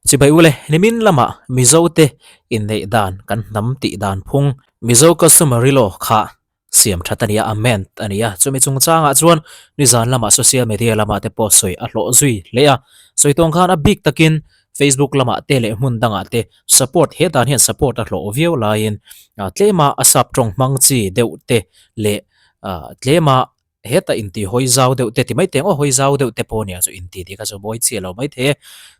Chibai ule, nimin lama Mizo te inneih dan kan hnam tih dan phung Mizo customary law kha siam that a ni a, amend a ni a. Chumi chungchangah chuan nizan lamah social media lamah te pawh sawi a hlawh zui hle a. Sawi tawng khan a bik takin Facebook lamah te leh hmun dangah te support he dan hian support a hlawh viau laiin tlema a sap tawng hmang chi deuh te leh tlema Heta inti hawi zau deuh te ti mai teng aw, hawi zau deuh te pawh nia chu inti tih kha chu mawi chiah lo mai thei e.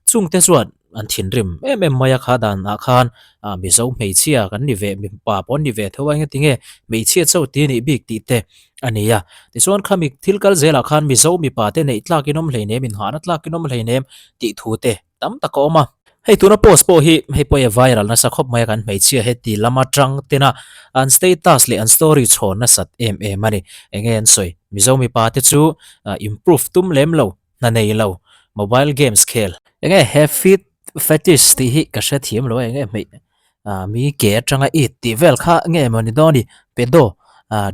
Chungte chuan an thinrim em em mai a kha dan ah khan ah Mizo hmeichhia kan ni ve mipa pawh an ni ve tho a engatinge hmeichhia chauh ti anih bik tih te a ni a. Tichuan khami thil kal zelah khan Mizo mipa te neih tlak in awm hleinem inhahna tlak in awm hleinem tih thu te tam tak a awm a. Hei tuna post pawh hi hei pawh hi a viral nasa khawp mai a kan hmeichhia heti lama tang tena an status leh an story chhawn nasat em em a ni. Enge an sawi? Mizo mipa te chu improve tum lem lo, hna nei lo, mobile games khel. Enge he feet fetish tih hi ka hrethiam lo a enge hmeih Mi ke atanga it tih vel kha nge maw ni dawn ni pedo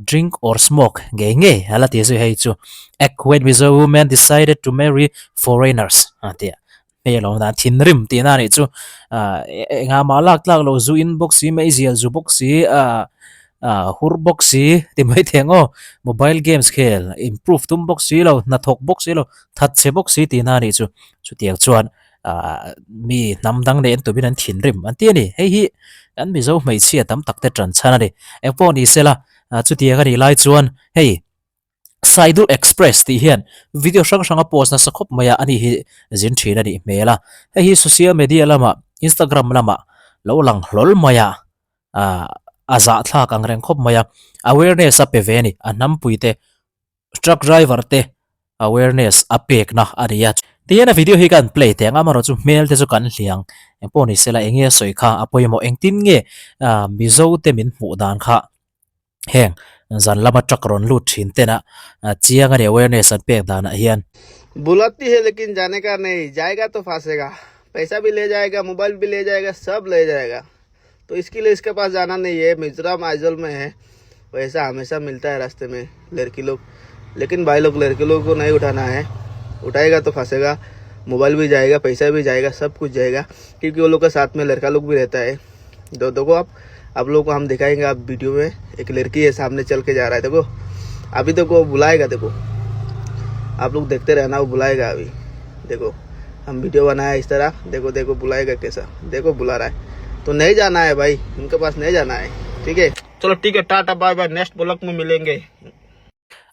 drink or smoke ngei ngei a la ti zui hei chu act when Mizo women decided to marry foreigners a ti a hmel awm dan thinrim tihna a nih chu engah mah lak tlak lo zu in bawk si meizial zu bawk si hur bawk si ti mai thei ang aw mobile games khel improve tum bawk si lo hnathawk bawk si lo thatchhe bawk si tihna a nih chu chutiang chuan. ah mi hnam dang leh an tumin an thinrim an ti a ni. Hei hi kan Mizo hmeichhia tam tak te tan chhan a ni. Eng pawh ni sela ah chutiang a nih lai chuan hei Saidul Express tih hian video hrang hrang a post nasa khawp mai a, ani hi zin thin a nih hmel a. Hei hi social media lamah Instagram lamah lo lang hlawl mai a, ah a zahthlak ang reng khawp mai a. Awareness a pe ve a ni a hnampui te. Truck driver te awareness a pekna a ni a. Tihian a video hi kan play teh ang a, amaherawhchu hmel te chu kan hliang. Engpawh ni sela enge a sawi kha a pawimawh engtin nge Mizo te min hmuh dan kha heng zan lama truck rawn lut thin tena chiang a ni awareness an pek danah hian. Bulati hai lekin jane ka nahi jayega to phasega paisa bhi le jayega mobile bhi le jayega sab le jayega तो इसके लिए इसके पास जाना नहीं है मिजोरम आइजोल में है वैसा हमेशा मिलता है रास्ते में लड़की लोग लेकिन भाई लोग लड़की लोग को नहीं उठाना है उठाएगा तो फंसेगा मोबाइल भी जाएगा पैसा भी जाएगा सब कुछ जाएगा क्योंकि वो लोग के साथ में लड़का लोग भी रहता है तो देखो आप आप लोगों को हम दिखाएंगे आप वीडियो में एक लड़की है सामने चल के जा रहा है देखो अभी देखो बुलाएगा देखो आप लोग देखते रहना वो बुलाएगा अभी देखो हम वीडियो बनाया इस तरह देखो देखो बुलाएगा कैसा देखो बुला रहा है तो नहीं जाना है भाई उनके पास नहीं जाना है ठीक है चलो ठीक है tata bye bye next blog में मिलेंगे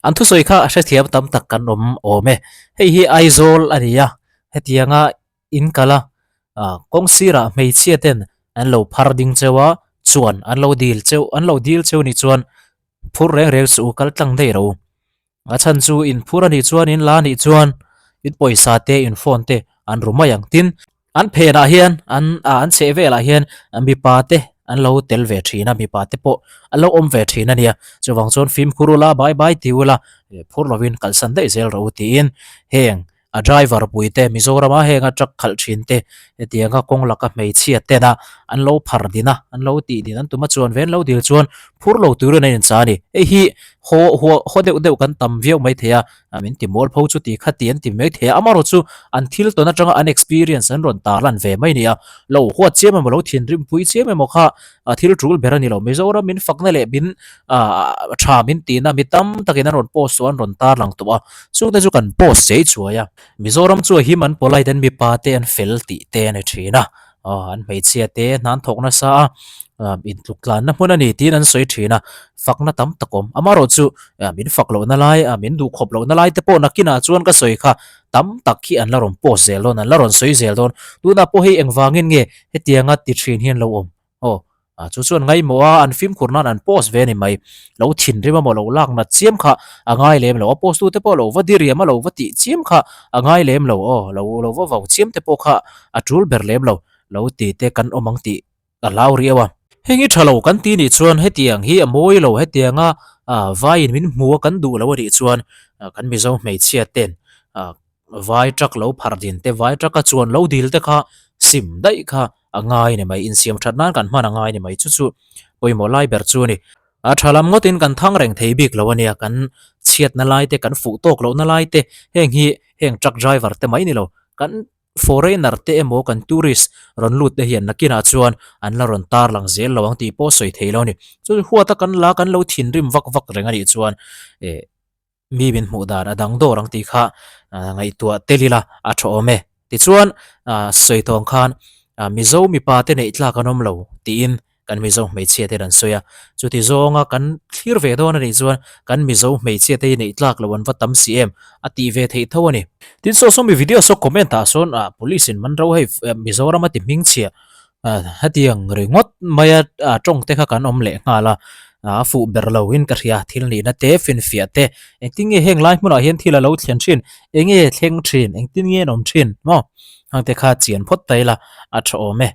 An thusawi kha a hrethiam tam tak kan awm awm e. Hei hi Aizawl a ni a, hetianga in kal a, kawng sirah hmeichhia ten an lo phar ding cheu a, chuan an lo dil cheu an lo dil cheu nih chuan phur reng reng suh u kal tlang daih ro. A chhan chu in phur a nih chuan in la a nih chuan in pawisa te in phone te an ru mai ang. Tin, an phenah hian an ah an chheh velah hian mipa te an lo tel ve thin a, mipa te pawh an lo awm ve thin a nia. Chuvang chuan fimkhur ula bai bai ti ula phur lovin kalsan daih zel rawh u tiin heng A driver puite Mizorama henga truck khalh thin te hetianga kawng laka hmeichhia tena an lo phar din a, an lo tih din an tum a chuan ve an lo dil chuan phur lo turin an incha a ni. Hei hi haw haw haw deuh deuh kan tam viau mai thei a, min ti mual pho chu ti kha ti an ti mai thei a, amaherawh chu an thil tawn atanga an experience an rawn tar lan ve mai a ni a, lo huat chiam emaw lo thinrim pui chiam emaw kha a thil tul ber a ni lo. Mizoram min fakna leh min tha min tihna mi tam takin an rawn post chu an rawn tar lang tawh a, chungte chu kan post chei chuai a. Mizoram chu a him an polite an mipa te an fel tih te a ni thin a, an hmeichhia te hna an thawk nasa a, intluk tlanna hmun a ni tiin an sawi thin a, fakna tam tak awm. Amaherawh chu min fak lohna lai, min duhkhawp lohna lai te pawh nakinah chuan ka sawi kha tam tak hi an la rawn post zel dawn, an la rawn sawi zel dawn. Tunah pawh hei engvangin nge hetianga ti thin hian lo awm? Aw, chu chuan ngaimawh a, an fimkhur nan an post ve a ni mai. Lo thinrim emaw lo lak nat chiam kha a ngai lem lo. A post tute pawh lo va diriam a lo va tih chiam kha a ngai lem lo. Aw, lo lo va vau chiam te pawh kha a tul ber lem lo. Lo ti te kan awm ang tih ka hlau riau a. Heng hi tha lo kan ti nih chuan hetiang hi a mawi lo, hetianga vaiin min hmu a kan duh lo a nih chuan kan Mizo hmeichhia ten vai truck lo phar din te, vai truck a chuan lo dil te kha sim daih kha a ngai ni mai, insiam that nan kan hman a ngai ni mai chu chu pawimawh lai ber chu a ni. A tha lam ngawtin kan thang reng thei bik lo a nia, kan chhiatna lai te, kan fuh tawk lohna lai te heng hi heng truck driver te mai ni lo kan. Foreigner te emaw kan tourist rawn lut te hian nakinah chuan an la rawn tarlang zel lo ang tih pawh sawi thei lo a ni. Chu huata kan la kan lo thinrim vak vak reng a nih chuan eh mi min hmuh dan a dang dawr ang tih kha ngaihtuah tel ila a tha awm e. Tichuan sawi tawng khan Mizo mipa te neih tlak an awm lo tiin kan Mizo hmeichhia te an sawi a, chuti zawnga kan thlir ve dawn a nih chuan kan Mizo hmeichhia te hi neih tlak loh an va tam si em a tih ve theih tho a ni. Tin saw saw mi video saw comment ah sawn ah police in man ro hei Mizoram a ti hming chhia hetiang ringawt maia tawng te kha kan awm leh nghal a, a fuh ber lo in ka hria thil nihna te finfiah te engtin nge heng lai hmunah hian thil a lo thlen thin enge thleng thin engtin nge an awm thin maw hang te kha chian phawt ta ila a tha awm e.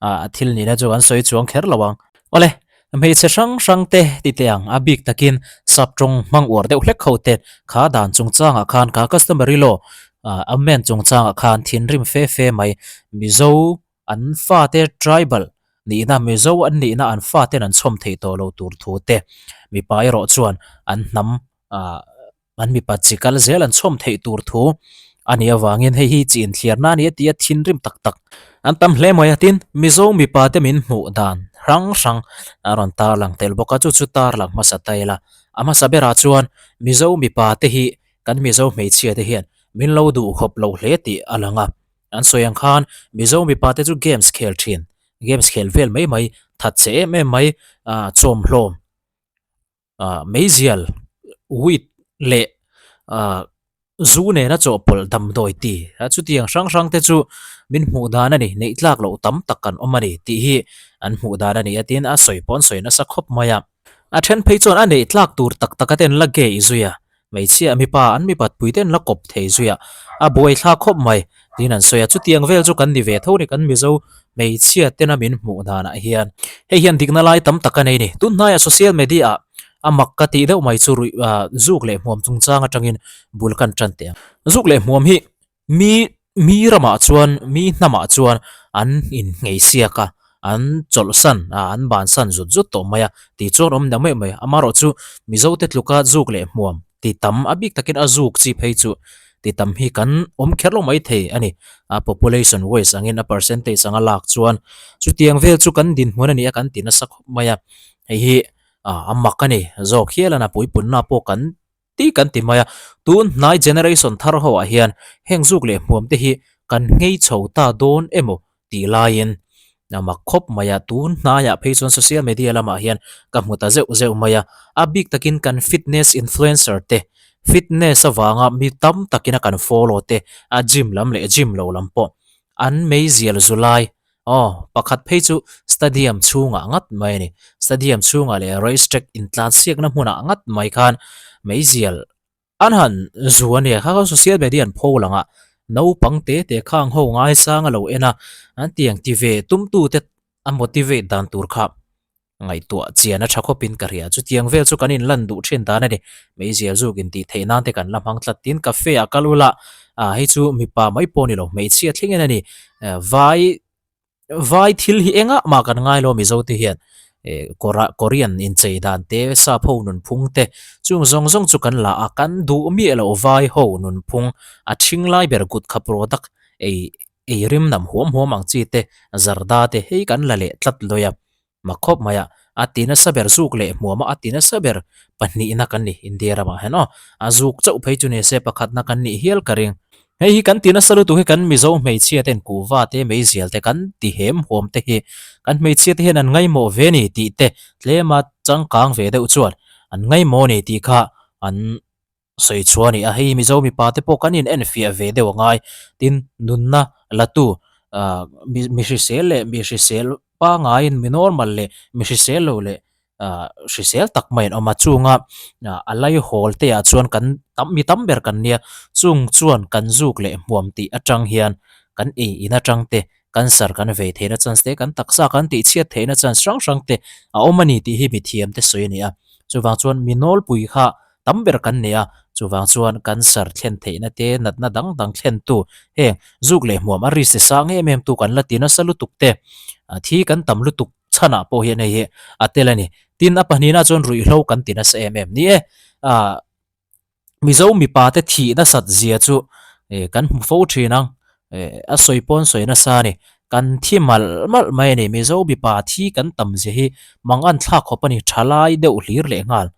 a thil nihna chu an sawi chuang kher lo ang. Awle, hmeichhe hrang hrang te ti teh ang, a bik takin sap tawng hmang uar deuh hlek ho te kha dan chungchangah khan kha customary law amend chungchangah khan thinrim fe fe mai Mizo an fate tribal nihna Mizo an nihna an faten an chhawm theih tawh lo tur thu te mipa erawh chuan an hnam An mipa chi kal zel an chhawm theih tur thu a nih avangin hei hi chi inthliarna a ni a ti a, thinrim tak tak an tam hle mai a. Tin, Mizo mipa te min hmuh dan hrang hrang a rawn tarlang tel bawk a, chu chu tarlang hmasa ta ila. A hmasa berah chuan Mizo mipa te hi kan Mizo hmeichhia te hian min lo duhkhawp lo hle tih a lang a. An sawi ang khan Mizo mipa te chu games khel thin, games khel vel mai mai, that che em em mai, chawmhlawm. ah meizial weed leh ah zu nena chawhpawlh damdawi ti a chutiang hrang hrang te chu min hmuh dan a ni neih tlak loh tam tak kan awm a ni tih hi an hmuh dan a ni a tin a sawi pawh an sawi nasa khawp mai a a then phei chuan a neih tlak tur tak tak a ten la gay zui a hmeichhia mipa an mipat pui ten la kawp thei zui a a buaithlak khawp mai tiin an sawi a chutiang vel chu kan ni ve tho a ni kan Mizo hmeichhia tena min hmuh danah hian hei hian dikna lai tam tak a nei a ni tun hnaiah social media ah a mak ka tih deuh mai chu ruih ah zuk leh hmuam chungchang atangin bul kan tan teh ang zuk leh hmuam hi mi mi ramah chuan mi hnamah chuan an inngei siak a an chawlhsan a an bansan zut zut tawh mai a tih chuan awm na mai mai amaherawh chu Mizo te tluka zuk leh hmuam ti tam a bik takin a zuk chi phei chu ti tam hi kan awm kher lo mai thei a ni a population wise angin a percentage anga lak chuan chutiang vel chu kan dinhmun a ni a kan ti nasa khawp mai a hei hi a mak a ni zawk hial a puipunna pawh kan ti kan ti mai a tun hnai generation thar ho ah hian heng zuk leh hmuam te hi kan nghei chho ta dawn emaw tih laiin a mak khawp mai a tun hnaiah phei chuan social media lamah hian ka hmu ta zeuh zeuh mai a a bik takin kan fitness influencer te fitness avanga mi tam takin a kan follow te a gym lam leh gym lo lam pawh an meizial zu lai aw pakhat phei chu stadium chhungah ngat mai a ni stadium chhungah leh race track intlansiakna hmunah ngat mai khan meizial An han zu a nia kha kha social media an pho lang a, naupang te te khang ho ngaisang a lo en a, an tiang ti ve tum tu te a motivate dan tur kha ngaihtuah chian a tha khawp in ka hria. Chutiang vel chu kan in lan duh thin dan a ni. Meizial zuk in tih theih nan te kan la hmang tlat tin cafe ah kal ula ah hei chu mipa mai pawh a ni lo hmeichhia thleng in a ni vai Vai thil hi engah mah kan ngai lo Mizo te hian eh Korean inchei dan te sap ho nunphung te chung zawng zawng chu kan la a kan duh miah loh vai ho nunphung a thing lai ber kut kha product ei ei rim nam huam huam ang chi te zarda te hei kan la leh tlat lawi a. Mak khawp mai a, a ti nasa ber zuk leh hmuam a, a ti nasa ber pahnihna kan ni India ramah hian aw, a zuk chauh phei chu ni se pakhatna kan nih hial ka ring. Hei hi kan ti nasa lutuk hi kan Mizo hmeichhia ten kuhva te meizial te kan ti hem huam te hi kan hmeichhia te hian an ngaimawh ve ni tih te tlema changkang ve deuh chuan an ngaimawh ni tih kha an sawi chhuah a ni a, hei Mizo mipa te pawh kan in en fiah ve deuh a ngai, tin nunna la tu ah mi hrisel leh mi hrisel pangaiin mi normal leh mi hrisel lo leh ah hrisel tak mai an awm a chunga a laihawl te ah chuan kan tam mi tam ber kan nia chung chuan kan zuk leh hmuam tih atang hian kan ei in atang te cancer kan vei theihna chance te kan taksa kan tih chhiat theihna chance hrang hrang te a awm a ni tih hi mithiam te sawi a ni a chuvang chuan mi nawlpui kha tam ber kan nei a, chuvang chuan cancer thlen theihna te, natna dang dang thlentu heng zuk leh hmuam a risk sang em em tu kan la ti nasa lutuk te, thi kan tam lutuk chhanah pawh hian hei hi a tel a ni. Tin, a pahnihna chuan ruihhlo kan ti nasa em em ni e. Mizo mipa te thih nasat zia chu kan hmu fo thin ang. A sawi pawn sawi nasa a ni. Kan thi malh malh mai a ni. Mizo mipa thi kan tam zia hi mangan thlak khawp a ni. Thalai deuh hlir leh nghal.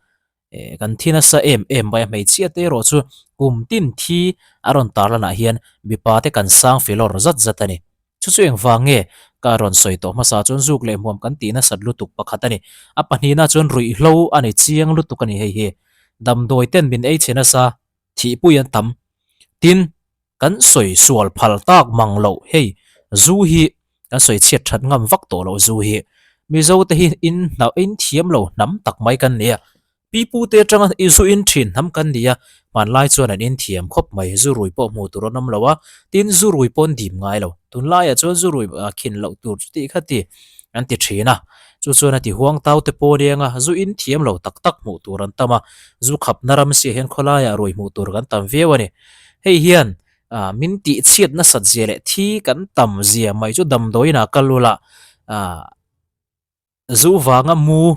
Kan thi nasa em em mai a. Hmeichhia te erawh chu kum tin thi a rawn tar lanah hian mipa te kan sang filawr zat zat a ni. Chu chu engvang nge ka rawn sawi tawh hmasa chuan zuk leh hmuam kan tih nasat lutuk pakhat a ni. A pahnihna chuan ruihhlo a ni chiang lutuk a ni hei hi. Damdawi ten min ei chhe nasa thihpui an tam. Tin, kan sawi sual phal tak mang loh hei zu hi kan sawi chhiat that ngam vak tawh loh zu hi. Mizo te hi in hna in thiam lo hnam tak mai kan ni a. Pipu te atanga i zu in thin hnam kan ni a, hmanlai chuan an in thiam khawp mai, zu rui pawh hmuh tur an awm lo a, tin zu rui pawh an dim ngai lo. Tunlaiah chuan zu rui khin loh tur chu tih kha ti an ti thin a, chu chuan a ti huang tau te pawh aniang a, zu in thiam lo tak tak hmuh tur an tam a, zu khapna ram siah hian khawlaiah rui hmuh tur kan tam viau a ni. Hei hian min tih chhiat nasat zia leh thi kan tam zia mai chu damdawiin ah kal ula Zu vanga mu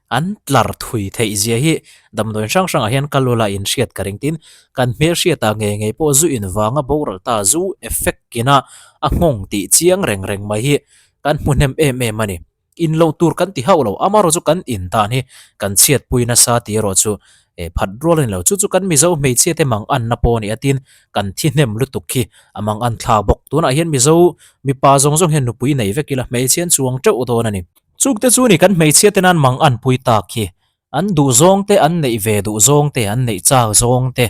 an tlar thui theih zia hi damdawiin hrang hrangah hian kal ula in hriat ka ring tin kan hmelhriatah ngei ngei pawh zu in vanga boral ta zu effect ina a nghawng tih chiang reng reng mai hi kan hmu hnem em em a ni. In loh tur kan ti hauh lo, amaherawh chu kan in dan hi kan chhiatpui nasa tih erawh chu eh phat rual a ni lo. Chu chu kan Mizo hmeichhia te mang anna pawh a ni a tin kan thi hnem lutuk khi a mang an thla bawk. Tunah hian Mizo mipa zawng zawng hian nupui nei vek ila hmeichhia an chuang teuh dawn a ni. Chukte chu ni kan hmeichhia te nan mang an pui tak khi an duh zawng te an neih ve duh zawng te an neih chak zawng te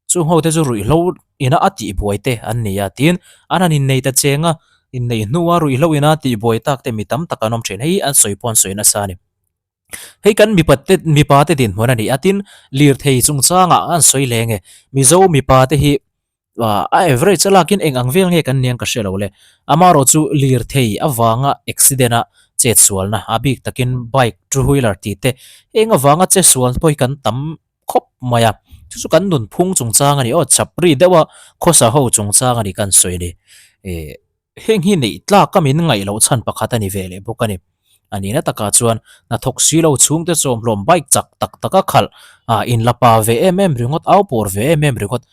Chung ho te chu ruihhlo ina a tihbuai te an ni a, tin an han innei ta cheng a, inneih hnua ruihhlo ina tihbuai tak te mi tam tak an awm thin. Hei an sawi pawh an sawi nasa a ni. Hei kan mipa te mipa te dinhmun a ni a, tin lirthei chungchangah an sawi leh nge Mizo mipa te hi a average a lakin eng ang vel nge kan nia ka hre lo le. Amaherawh chu lirthei avanga accident a chetsualna a bik takin bike two wheeler tih te eng avanga chetsual pawh hi kan tam khawp mai a, chu chu kan nunphung chungchang a ni aw, chapri deuh a khawsa ho chungchang a ni kan sawi a ni. Ih heng hi neih tlak a min ngaih loh chhan pakhat a ni ve leh bawk a ni. A nihna takah chuan hnathawk si lo chhungte chawmhlawm bike chak tak tak a khalh a inla pa ve em em ringawt, au pawr ve em em ringawt.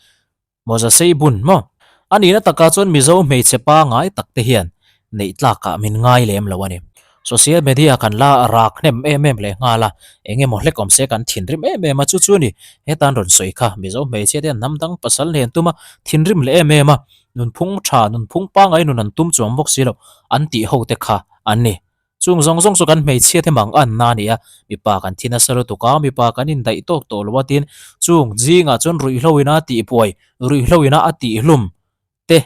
Mawza sei bun maw? A nihna takah chuan Mizo hmeichhe pangai tak te hian neih tlakah min ngai lem lo a ni. Social media kan la rak hnem em em leh nghal a, eng emaw hlek awm se kan thinrim em em a, chu chu ni hetan rawn sawi kha Mizo hmeichhia te hian hnam dang pasal hnen tum a, thinrim leh em em a, nunphung tha, nunphung pangai nun an tum chuang bawk si lo an tih ho te kha an ni. Chung zawng zawng chu kan hmeichhia te mang an na a ni a, mipa kan thi nasa lutuk a, mipa kan indaih tawk tawh lo a tin chung zingah chuan ruihhlo ina tihbuai, ruihhlo ina a tihhlum te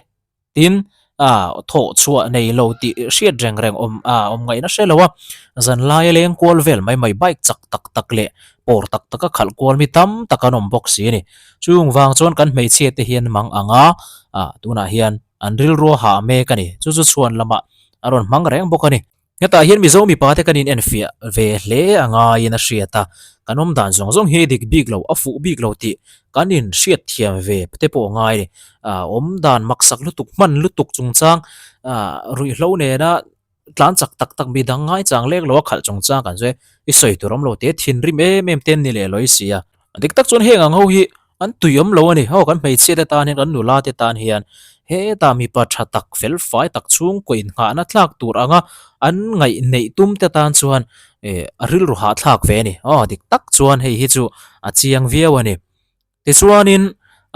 tin ah thawh chhuah nei lo tih hriat reng reng awm ah awm ngaihna hre lo a, zanlai a leng kual vel mai mai bike chak tak tak leh pawr tak tak a khalh kual mi tam tak an awm bawk si a ni. Chung vang chuan kan hmeichhia te hian mang ang a, ah tunah hian an rilru a hah mek a ni. Chu chu chhuan lamah a rawn hmang reng bawk a ni. Hetah hian Mizo mipa te kan in enfiah ve hle a ngaiin a hriat a, kan awm dan zawng zawng hi dik bik lo, a fuh bik lo tih kan in hriat thiam ve te pawh a ngai a ni. Awm dan maksak lutuk, hman lutuk chungchang ruihhlo nena tlan chak tak tak mi dang ngai chang lek lo a khalh chungchang kan sawi a, i sawi tur awm lo tih a thinrim em em te an ni leh lawi si a. Dik tak chuan heng ang ho hi An tui awm lo a ni. Aw kan hmeichhia te tan hian, kan nula te tan hian hetah mipa tha tak, fel fai tak chhungkaw innghahna tlak tur anga an ngaih neih tum te tan chuan eh a rilru hahthlak ve a ni. Aw dik tak chuan hei hi chu a chiang viau a ni. Tichuanin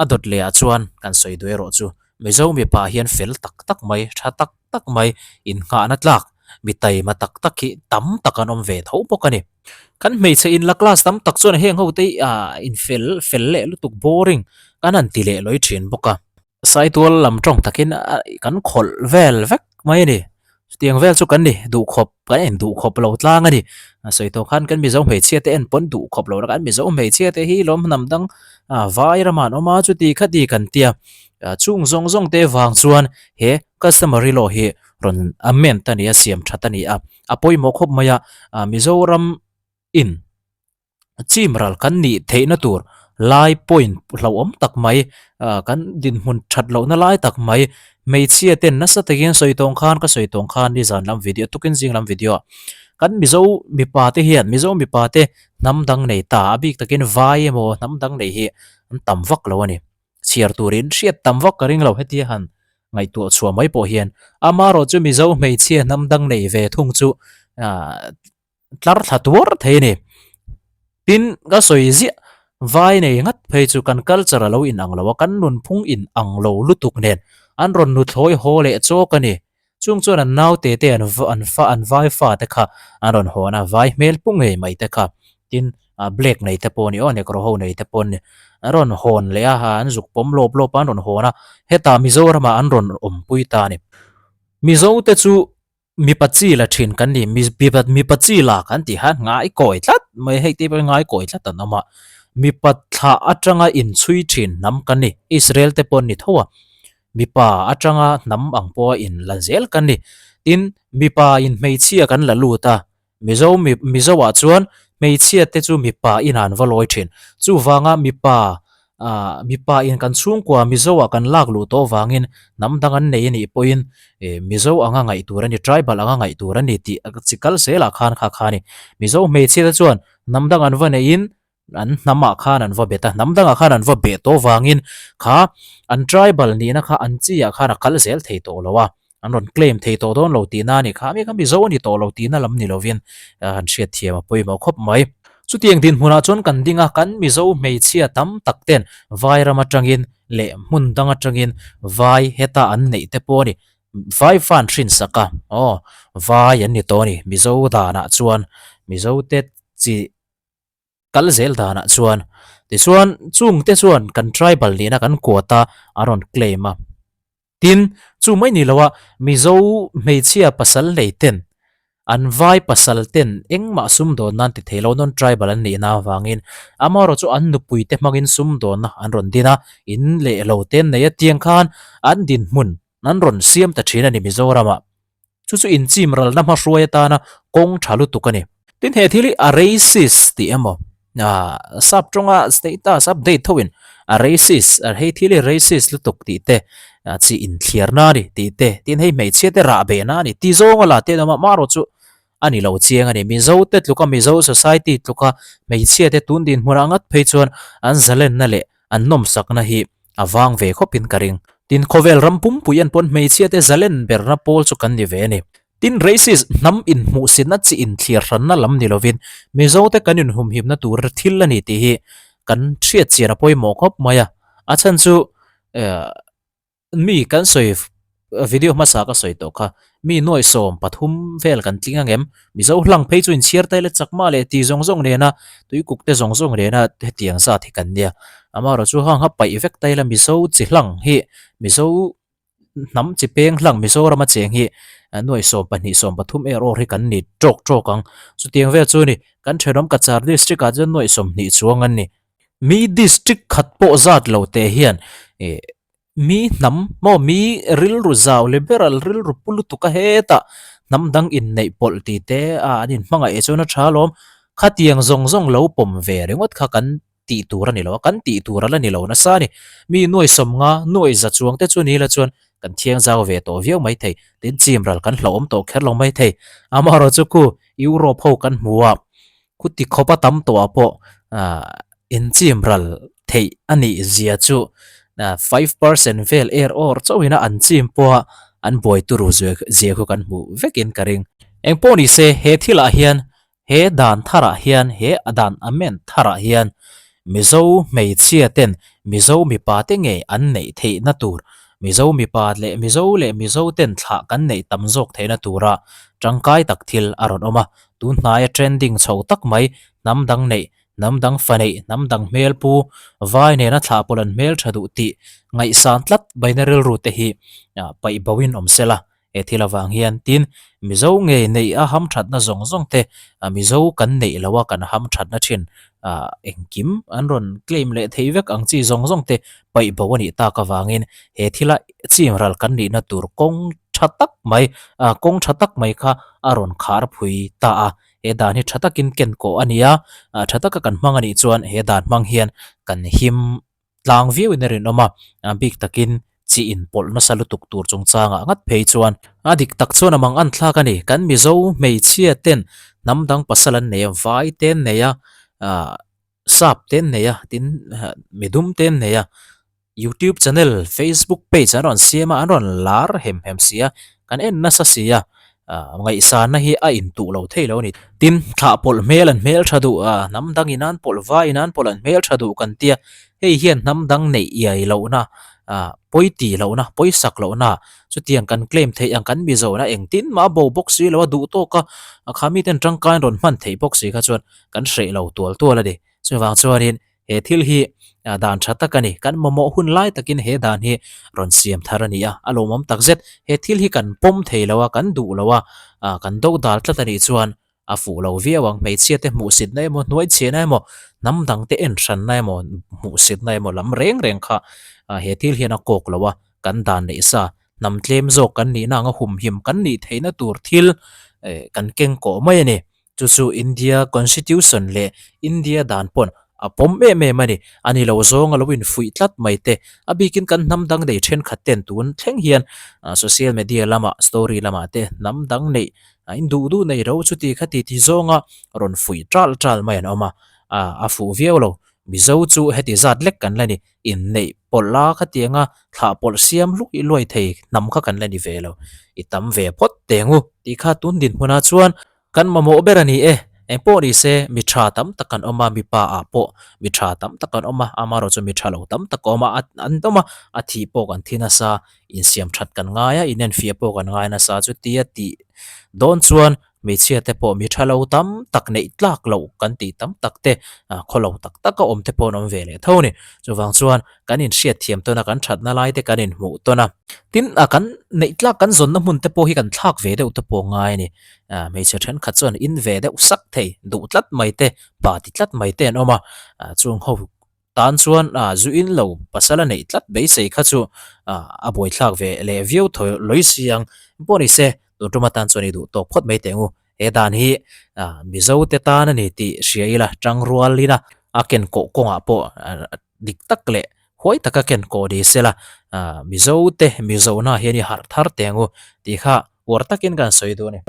a dawt leh ah chuan kan sawi duh erawh chu Mizo mipa hian fel tak tak mai, tha tak tak mai, innghahna tlak mi taima tak tak hi tam tak an awm ve tho bawk a ni. Kan hmeichhe in la class tam tak chuan heng ho te hi ah in fel fel leh lutuk boring kan han ti leh lawi thin bawk a. Saitual lam tawng takin kan khawlh vel vek mai a ni. Chutiang vel chu kan ni duhkhawp kan en duhkhawp lo tlang a ni. A sawi tawh khan kan Mizo hmeichhia te en pawn duhkhawp lo kan Mizo hmeichhia te hi lawm hnam dang ah vai ramah an awm a chuti khati kan tia. Chung zawng zawng te vang chuan he customary law hi rawn amend a ni a siam that a ni a. A pawimawh khawp mai a, Mizoram in chim ral kan nih theihna tur lai point hlauhawm tak mai, kan dinhmun that lohna lai tak mai, hmeichhia ten nasa takin sawi tawng khan ka sawi tawng khan nizan lam video tukin zing lam video ah kan Mizo mipa te hian Mizo mipa te hnam dang nei ta a bik takin vai emaw hnam dang nei hi an tam vak lo a ni. Chhiar turin hriat tam vak ka ring lo hetia han. Ngaihtuah chhuah mai pawh hian amarawh chu Mizo hmeichhia hnam dang nei ve thung chu ah tlar thla tuar thei a ni. Tin, ka sawi ziah vai nei ngat phei chu kan culture a lo inang lo a, kan nunphung inang lo lutuk nen an rawn nuthlawi haw leh chawk a ni. Chung chuan an naute te an an fa an vai fa te kha an rawn hawn a, vai hmel pu ngei mai te kha. Tin, ah black nei te pawh a ni aw, negro ho nei te pawh an ni. An rawn hawn leh a, an zuk pawm lawp lawp a, an rawn hawn a, hetah Mizoramah an rawn awmpui ta a ni. Mizo te chu mipa chi la thin kan ni, mipa mipa chi la kan tih khan ngai kawi tlat mai hei te pawh hi ngai kawi tlat an awm a. Mipa thlah atanga inchhui thin hnam kan ni, Israel te pawh an ni tho a. Mipa atanga hnam ang pawha in la zel kan ni. Tin, mipa in hmeichhia kan la lut a, Mizo mi Mizo ah chuan hmeichhia te chu mipa in an va lawi thin. Chuvanga mipa ah mipa in kan chhungkua Mizo ah kan lak luh tawh vangin hnam dang an nei a nih pawhin eh Mizo anga ngaih tur a ni, tribal anga ngaih tur a ni tih chi kal zelah khan kha kha a ni. Mizo hmeichhia te chuan hnam dang an va neihin An hnamah khan an va bet a, hnam dangah khan an va beh tawh vangin kha an tribal nihna kha an chiah khan a kal zel thei tawh lo a, an rawn claim thei tawh dawn lo tihna a ni kha, mi kha Mizo a ni tawh lo tihna lam ni lovin han hriatthiam a pawimawh khawp mai. Chutiang dinhmunah chuan kan ding a, kan Mizo hmeichhia tam tak ten vai ram atangin leh hmun dang atangin vai heta an neih te pawh a ni, vai fan hrinsak a, aw vai an ni tawh a ni, Mizo danah chuan Mizo te chi kal zel danah chuan tichuan chungte chuan kan tribal nihna kan quota a rawn claim a tin chu mai ni loa Mizo hmeichhia pasal nei ten an vai pasal ten engmah sumdawn nan ti thei lo non tribal an nihna avangin amaherawh chu an nupui te hmangin sumdawnna an rawn din a in leh lo te an nei a tiang khan an dinhmun an rawn siam ta thin a ni Mizoramah. Chu chu inchim ralna hmahruai atana kawng tha lutuk a ni. Tin he thil hi a racist tih emaw ah sap tawnga status update thoin a racist hei thil hi racist lutuk tih te chi inthliarna a ni tih te tin hei hmeichhia te rah behna a ni ti zawnga la te an awm a amaherawh chu a ni lo chiang a ni. Mizo te tluka Mizo society tluka hmeichhia te tun dinhmunah ngat phei chuan an zalenna leh an nawmsakna hi a vang ve khawpin ka ring. Tin, khawvel ram pumpui an pawn hmeichhia te zalen berna pawl chu kan ni ve a ni. Tin, racist hnam inhmuhsitna chi inthlir hranna lam ni lovin Mizo te kan inhumhimna tur thil a ni tih hi kan hriat chian a pawimawh khawp mai a. A chhan chu Mi kan sawi video hmasa ka sawi tawh kha mi nuaih 13 vel kan tling ang em? Mizo hlang phei chu inchhiar ta ila chakma leh ti zawng zawng nena tuikuk te zawng zawng nena hetiang zat hi kan nia. Amaherawh chu hang kha paih vek ta ila Mizo chi hlang hi Mizo hnam chi peng hlang Mizorama cheng hi nuaih 12 13 erawh hi kan ni tawk tawk ang. Chutiang vel chu ni kan thenawm Cachar district ah chuan nuaih 20 chuang an ni. Mi district khat pawh zat lo teh hian ih mi hnam maw mi rilru zau leh ber a rilru pu lutuk a hetah hnam dang inneih pawlh tih te a an inhmangaih chuan a tha alawm. Khatiang zawng zawng lo pawm ve ringawt kha kan tih tur a ni lo a, kan tih tur a la ni lo nasa a ni. Mi nuai 50 nuai za chuang te chu ni la chuan kan thiang zau ve tawh viau mai thei, tin chim ral kan hlauhawm tawh kher lo mai thei. Amaherawh chu khu Europe ho kan hmu a. Khuti khawpa tam tawhah pawh inchim ral theih a nih zia chu 5% vel er awr chauhin a an chim pawha an buai turu zia khu kan hmuh vekin ka ring. Engpawh ni se he thilah hian he dan tharah hian he a dan amend tharah hian Mizo hmeichhia ten Mizo mipa te ngei an neih theihna tur Mizo mipa leh Mizo leh Mizo ten thlah kan neih tam zawk theihna tura tangkai tak thil a rawn awm a. Tun hnaia trending chho tak mai, hnam dang neih, hnam dang fa neih, hnam dang hmel pu, vai nena thlah pawlh an hmel tha duh tih ngaihsan tlat baina rilru te hi paih bo in awm sela. He thil avang hian tin Mizo ngei neih a hamthatna zawng zawng te Mizo kan neih loh a kan hamthatna thin engkim an rawn claim leh thei vek ang chi zawng zawng te paih bo a nih tak avangin he thila chim ral kan nihna tur kawng tha tak mai kawng tha tak mai kha a rawn khar phui ta a, he dan hi tha takin ken kawh a ni a, tha taka kan hmang a nih chuan he dan hmang hian kan him tlang viau in a rinawm a, a bik takin chi inpawlh nasa lutuk tur chungchangah ngat phei chuan a dik tak chuan a mang an thlak a ni. Kan Mizo hmeichhia ten hnam dang pasal an nei a, vai te an nei a, sap te an nei a, tin midum te an nei a. Youtube channel, Facebook page an rawn siam a, an rawn lar hem hem si a, kan en nasa si a, ngaihsanna hi a intuh lo thei lo a ni. Tin, thlah pawlh hmel an hmel tha duh a, hnam dang in an pawlh vai in an pawlh an hmel tha duh kan tia, hei hian hnam dang neih iai lohna, pawi tih lohna, pawi sak lohna chutiang kan claim theih ang kan mizo na engtin mah a bo bawk si lo a, duh tawk a, kha miten tangkai an rawn hman theih bawk si kha chuan kan hreh lo tual tual a ni. Chuvang chuanin He thil hi dan tha tak a ni. Kan mamawh hun lai takin he dan hi rawn siam thar a ni a, a lawmawm tak zet. He thil hi kan pawm thei lo a, kan duh lo a, kan do dal tlat a nih chuan a fuh lo viau ang. Hmeichhia te hmuhsitna emaw, hnuaichhiahna emaw, hnam dang te en hranna emaw, hmuhsitna emaw lam reng reng kha he thil hian a kawk lo a, kan dan neih sa, hnam tlem zawk kan nihna anga humhim kan nih theihna tur thil kan keng kawh mai a ni. Chu chu India Constitution leh India dan pawn a pawm em em a ni. A ni lo zawng a lo infuih tlat mai te. A bikin kan hnam dang nei thenkhat ten tun thleng hian social media lamah story lamah te hnam dang neih in duh duh nei ro chuti khati ti zawnga rawn fuih tal tal mai an awm a, a fuh viau lo. Mizo chu heti zat lek kan la ni. Inneih pawlh a khatianga thlah pawlh siam luih luai thei hnam kha kan la ni ve lo. I tam ve phawt teng u tih kha tun dinhmunah chuan Kan mamawh ber a ni e. Eng pawh ni se, mi tha tam tak an awm a, mipa ah pawh mi tha tam tak an awm a, amaherawh chu mi tha lo tam tak a awm a, an awm a, a thih pawh kan thi nasa, insiam that kan ngai a, inenfiah pawh kan ngai nasa, chutia tih dawn chuan hmeichhia te pawh mi tha lo tam tak neih tlak loh kan tih tam tak te, khaw lo tak tak a awm te pawh an awm ve leh tho a ni. Chuvang chuan kan inhriat thiam tawn a, kan thatna lai te kan inhmuh tawn a. Tin, kan neih tlak kan zawnna hmun te pawh hi kan thlak ve deuh te pawh a ngai a ni. Hmeichhe thenkhat chuan in ve deuh sak thei duh tlat mai te, pa ti tlat mai te an awm a, chung ho tan chuan zu in lo pasal a neih tlat beisei kha chu a buaithlak ve leh viau thawi lawi si ang. Pawh ni se, tun tum atan chuan i duh tawk phawt mai teh ang u. He dan hi Mizo te tan a ni tih hria ila tangrual ina a ken kawh kawngah pawh dik tak leh huai taka ken kawh ni sela Mizo te Mizo na hian i harh thar teh ang u tih kha uar takin kan sawi duh a ni.